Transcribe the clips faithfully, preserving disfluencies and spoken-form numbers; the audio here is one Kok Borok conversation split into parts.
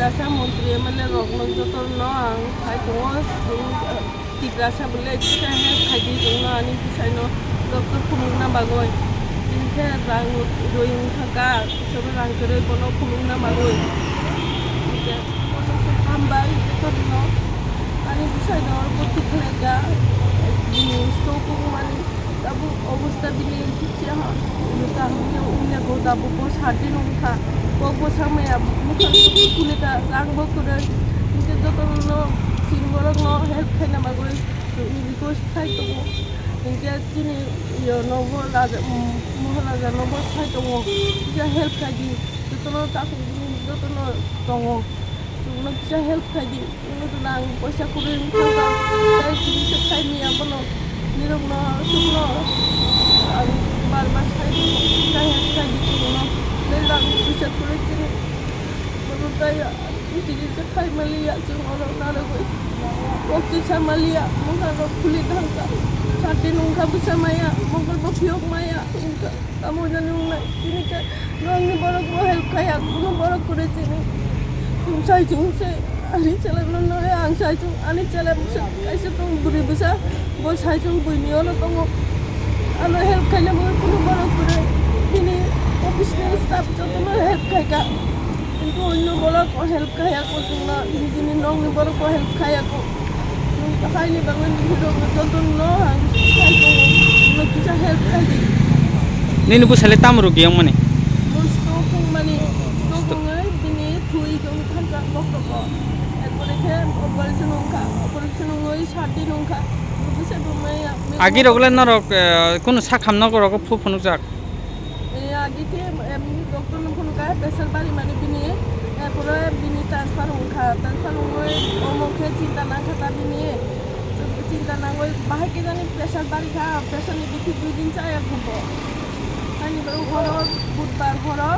Tiprasa montri M L A rokno jotono ang sai tongo, chwng, eh, Tiprasa bole kisa help khai di chwngno ani bwsaino doctor phunukna bagwi. Chwng khe rang rwi wngkha kha, sobo rang kwrwi bono phunukna bagwi. Hwnkhe bono se hambai jotono ani bwsaino bwtwi khlai kha, bini stroke wngmani. Tabuk obosta bini kisa ha, kaham khe wngya kho, tabuk bo sat din wngkha, kok bo samaya, bukhang kuli ta, rang bo kwrwi, hinkhe jotono chini borokno help khaina bagwi request khai tongo, hinkhe chini yo nogo raja, Maharaja nogo sai tongo, kisa help khai di, jotono takhuk jotono tongo, chwngno kisa help khai di. Nini rang poisa kwrwi wngkha, tei chini khe khai maya bono, nirokno chukno ang bar bar sai di, khai hai khai di chukno, tei rang poisa kwrwi chini bono tei chini khe khai maliya, chwng oro narwgwi kok chisa maliya, mokang rok khuli thangkha, sat din wngkha bwsa maya, mokol bo phiyok maya wngkha. Tamo jani wngnai, chini khe nokni borok bo help khaiya, kuno borok kwrwi chini. Chwng sai chwng se, ani chwla no nore ang sai chwng, ani chwla bwsa kaisa tong bwrwi bwsa, bo sai chwng buini ono tongo. Ano help khaina bagwi kuno borok kwrwi, bini office ni staff jotono help khaikha. Kintu onno borok o help khaiya ko chwngno, nijini nokni borok o help khaiya ko. Chwng haini bagwi nini rok jotono ang sai tongo, no kisa help khai di. Nini bwsale tamo rwgwi wngmani? Bo stroke wngmani, stroke wngwi bini thwi wng thansa boktogo. Erpore khe operation wngkha, operation wngwi sat din wngkha. Bwsa bo maya, Agi rogole norok, eh, kunu sakhamno rogo phu phunukjak? Eh, agi khe, em, doctor no phunukha, pressure bari mani bini, eh, pore bini transfer wngkha, transfer wngwi omo khe chinta nangkha ta bini, chinta nangwi bahai khe jani pressure bari kha, pressure ni bithi dui din chaya khubo. Ani bagwi horo budbar horo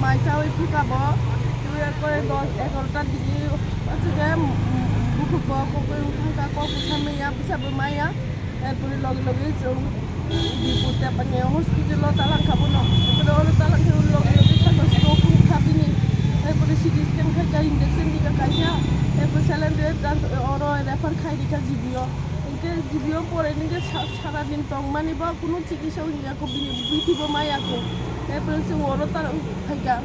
mai chawi phika bo, twi ekore dos egarota digi achike, mm, bukhuk bo kokoi wngkha kha, kok bwsa maya, bwsa bo maya. Erpore loge loge chwng Bipur Tepani hospital o talangkha bono. Erpore oro talangkha loge loge sakha stroke wngkha bini. Erpore C T scan khaikha, injection dikha kaisa. Erpore saline rwi oro refer khai rikha G B o. Hinkhe G B o pore hinkhe sa-, sara din tongmani bo kunu chikitsa wngya kho, bini bithi bo maya kho. Erpore chwng oro talang phaikha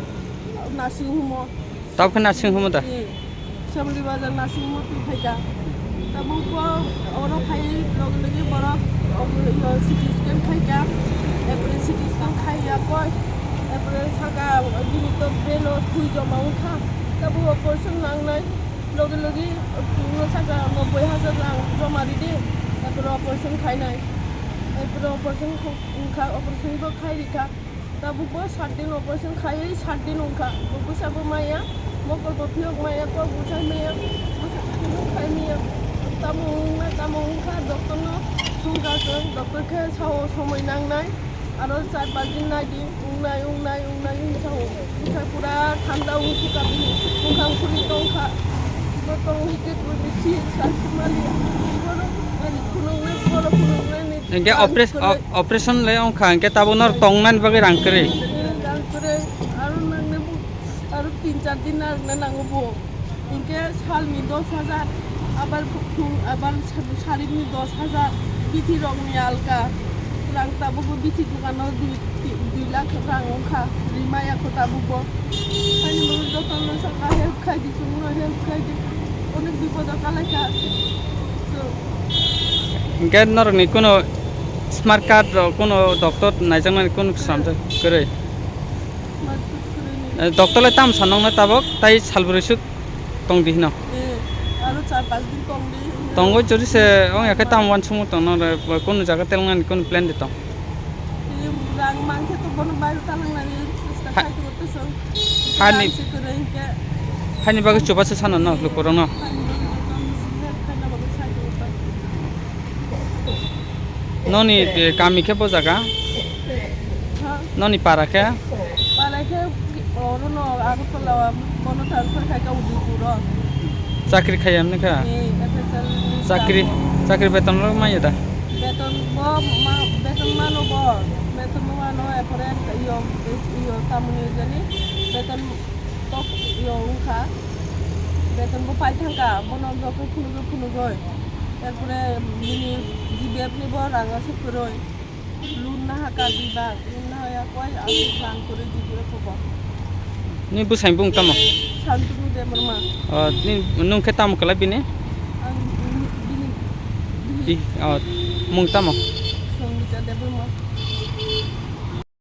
nursing home o. Tabuk khe nursing home da? Eh, Shamli Bazar nursing home twi phaikha. Tabuk bo oro phai loge loge borok, o, yo, C T scan khaikha. Erpore C T scan khaiya koi. Erpore saka bini to brain o thwi joma wngkha. Tabuk operation nangnai. Loge loge chwngno saka nobboi hajar rang joma ridi. Erpore operation khainai. Erpore operation kho-, wngkha, operation bo khai rikha. Tabuk bo sat din operation khaiwi sat din wngkha. Bo bwsa bo maya, mokol bo phiyok maya, kok bwsa maya, bwsa phiyok khai maya. Tamo wngna, tamo wngkha, doctor no swngkha chwng, doctor khe sao somoi nangnai. Aro char panch din nai di, wngnai, wngnai, wngnai wngwi sao. Bwsa pura thanda wngsuka bini, bwkhang phuri tongkha. Bo tongwi khe twi bisi sa sumali. Borok ani phunuknai, borok phunuknai ni Hinkhe ang opres-, phunuk- o-, operation le wngkha, hinkhe tabuk nor tongnani bagwi rang kwrwi? Rang kwrwi, aro nangnai bo, aro tin char din narwkna nango bo. Hinkhe salni dos hajar, abar phung, abar sa-, sarikni dos hajar, bithi rokni alka. Rang tabukbo bithi dukano dui, dui lakh rang wngkha, rimaya kho tabukbo. Ani bagwi jotono sakha help khai di, chwngno help khai di. Onek bipodo kalaikha. So, Hinkhe norokni kunu smart card rok, kunu doctor naijaknani kunu swnamjak kwrwi? Smart card kwrwini. Eh, doctor le tamo sa nokno tabok, tai salbrwi suk tong di hino. Eh, aro char panch din tong di. Tongwi jodi se wng ya khe tamo uansukmung tong nang, kunu jaga telngnani kunu plan de tong? Tini rang mankhe to bono bairo talangnani chesta Ha-, khai tongtosong. Hani, Rang se kwrwi hinkhe. Hani bagwi chubachu sana no lukurokno. Hani bagwi joto help khaina bagwi sai tongtong. Noni, eh, kami khe bo jaga? Ha? Noni para khe? Para khe oro no Agartala o, bono transfer khai kha Udaipur o. Chakri khai ya wngkha? Eh, F S L ni Chakri, staff o. Chakri beton rok manya da? Beton bo ma, beton mano bo, beton bo mano, epore yo, yo tamoni jani beton tok yo wngkha. Tongbo pai thangka, bono joto phunugwi phunugwi. Tarpore bini G B F ni bo rang aswk kwrwi. Loan nahaka dui bag, loan nahaya koi aswk rang kwrwi G B F o bo. Ni bwsai bung tamo? Santunu Debbarma. O, ni nung khe tamo kwlai bini? Ang bini, bini. I, o, mung tamo?